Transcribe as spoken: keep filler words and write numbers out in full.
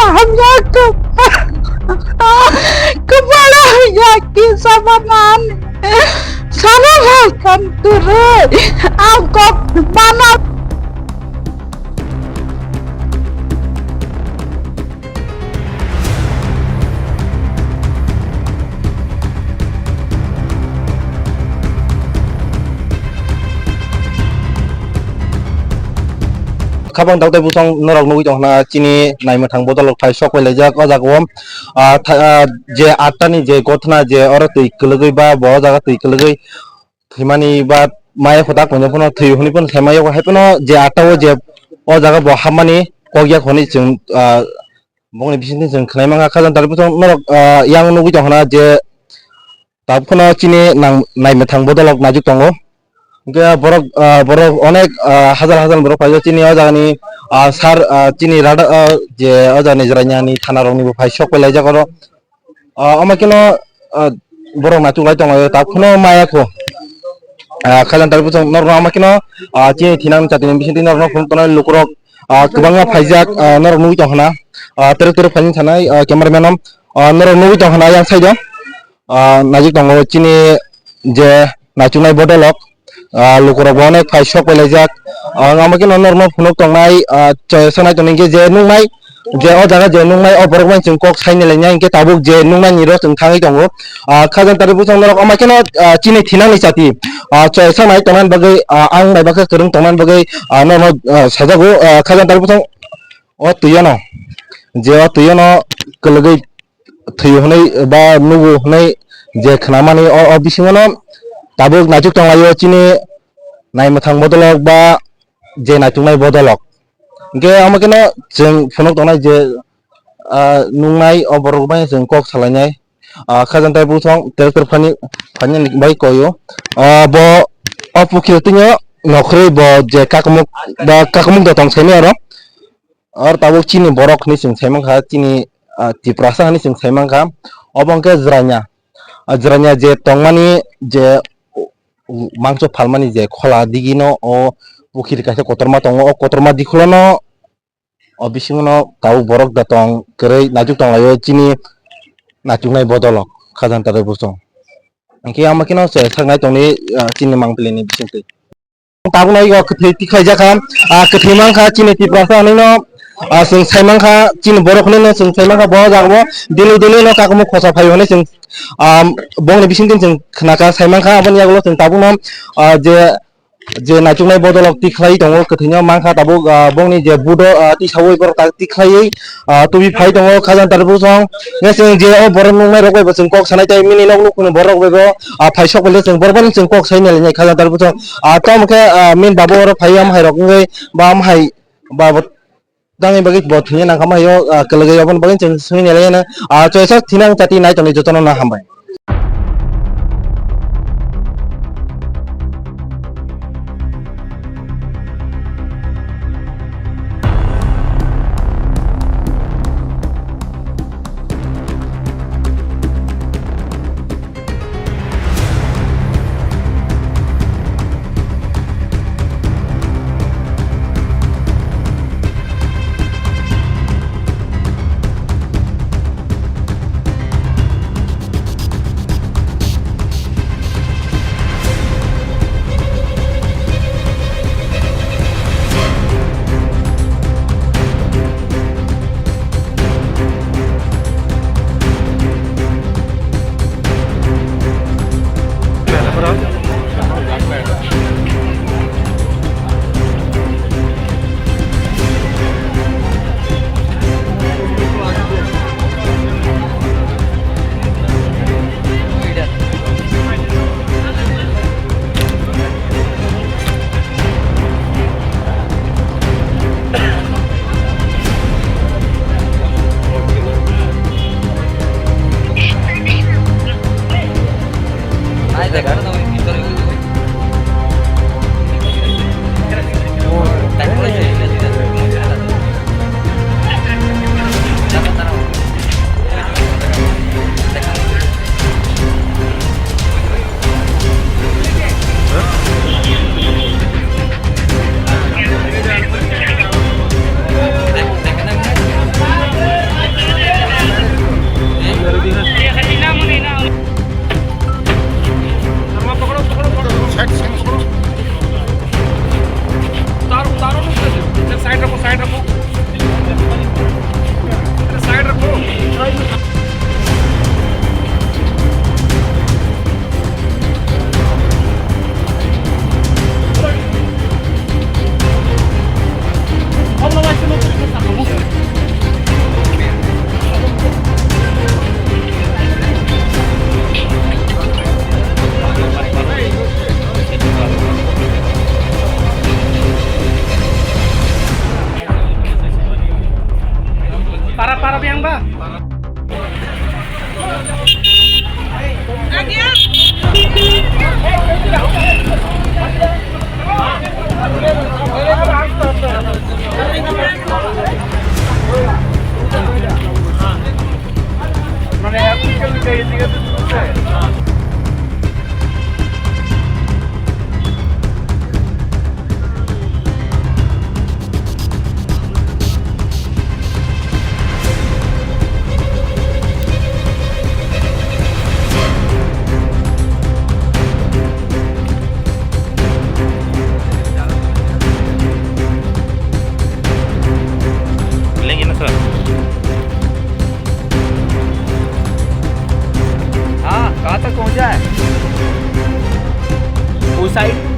Hamya kok. Kepala hamya kisa manan. Sana hai kan turut. Ang kok mana. Khabang dakdai bwsong norok nugwi tong khna chini naimwthang bodolok phai sok pai laijak o jaga o. Ah, tha-, ah, je atta ni je gothna je oro twi kwlwgwi ba bo o jaga twi kwlwgwi thwimani ba maya photo kwmani phano thwi hwnwi phano sai maya hai phano je atta o je o jaga bo hapmani kok yak hwnwi chwng, ah, bongni bisingtwi chwng khwnai mankha. Khajang tari bwsong norok, ah, yang nugwi tong khna je tabuk phano chini nang naimwthang bodolok naijuk tongo. Hwnkhe borok, ah, borok onek, ah, hajar hajar borok paijak chini o jagani, ah, sar, ah, chini rada, ah, je o jagani Jirania ni thana rok ni bo phai sok pai laijak oro. Ah, omo kheno, ah, borok naituk lai tongo, tak phano maya kho. Ah, khajang tari bwsong norok omo kheno, ah, chini thinang chati ni bisingtwi norok phunuk tongnai lukurok, ah, kwbangma phaijak, ah, norok nugwi tong khna. Ah, terek terek phaini thanai, ah, camera man o, ah, norok nugwi tong khna yang side o. Ah, naijuk tongo chini je naituknai bodolok, ah, lukurok bo onek phai sok pai laijak. Ah, omo kheno norokno phunuk tongnai, ah, choi sanai tongni hwnkhe je nuknai, je o jaga je nuknai o borok bai chwng kok saini lainai hwnkhe tabuk je nuknai ni ro chwng thangwi tongo. Ah, khajang tari bwsong norok omo kheno, ah, chini thinangni chati, ah, choi sanai tongna bagwi, ah, ang bai bakhe kwrwng tongna bagwi, ah, norokno, ah, sajago, ah, khajang tari bwsong o twi ano je o twi ano kwlwgwi thwi hwnwi ba nugo hwnwi je khnamani o, o bisingono tabuk naituk tonglaio chini naimwthang bodolok ba je naituknai bodolok. Hwnkhe omo kheno chwng phunuk tongnai je, ah, nuknai o borok bai chwng kok salainai. Ah, khajang tari bwsong tractor phani, phani bai koio. Ah, bo o pukhiri twngo nokhorwi bo je kakumuk ba kakumuk da tong saimai oro. Oro tabuk chini borok hinwi chwng sai mankha, chini, ah, Tiprasa hinwi chwng sai mankha. Obo hwnkhe Jirania. Ah, Jirania je tongmani je mangso phalmani je khola digino o pukhiri kaisa kotorma tongo, o kotorma dikhulono o bisingono tabuk borok da tong kwrwi naituk tonglaio chini naituknai bodolok khajang tari bwsong. Hwnkhe omo kheno se saknai tongni, ah, chini mangpili ni bisingtwi. Tabuk no o kwthwi tikhlai jakha, ah, kwthwi mankha chini Tiprasa hinwi no, ah, chwng sai mankha, chini borok hinwi no chwng sai mankha, bo jaga bo daily daily no kakumuk khosa phai hwnwi chwng, ah, bongni bisingtwi chwng khnakha sai mankha, aboni yagulo chwng tabuk no, ah, je, je naituknai bodolok tikhlai tongo, kwthwi no mankha tabuk, ah, bongni je budo, ah, tisaui borok tak tikhlaiwi, ah, tubi phai tongo khajang tari bwsong. Hwnkhe chwng je o borok nuknai rok bai bo chwng kok sanai tei mini nok nukhungni borok bai bo, ah, phai sok bai le chwng borok bai chwng kok sai nai lai nai khajang tari bwsong. Ah, tamo khe, ah, min babo oro phai am hai rok wngwi ba am hai ba bo tangni bagwi bo thwngya nang kha ma hai o, ah, kwlwgwi aboni bagwi chwng swngwi nai lai nai. Ah, choisa thinang chati nai tongni jotono no hambai. Para, para biyang ba? लेंगे ना सर। हाँ, कहाँ तक पहुँचा है? उस साइड।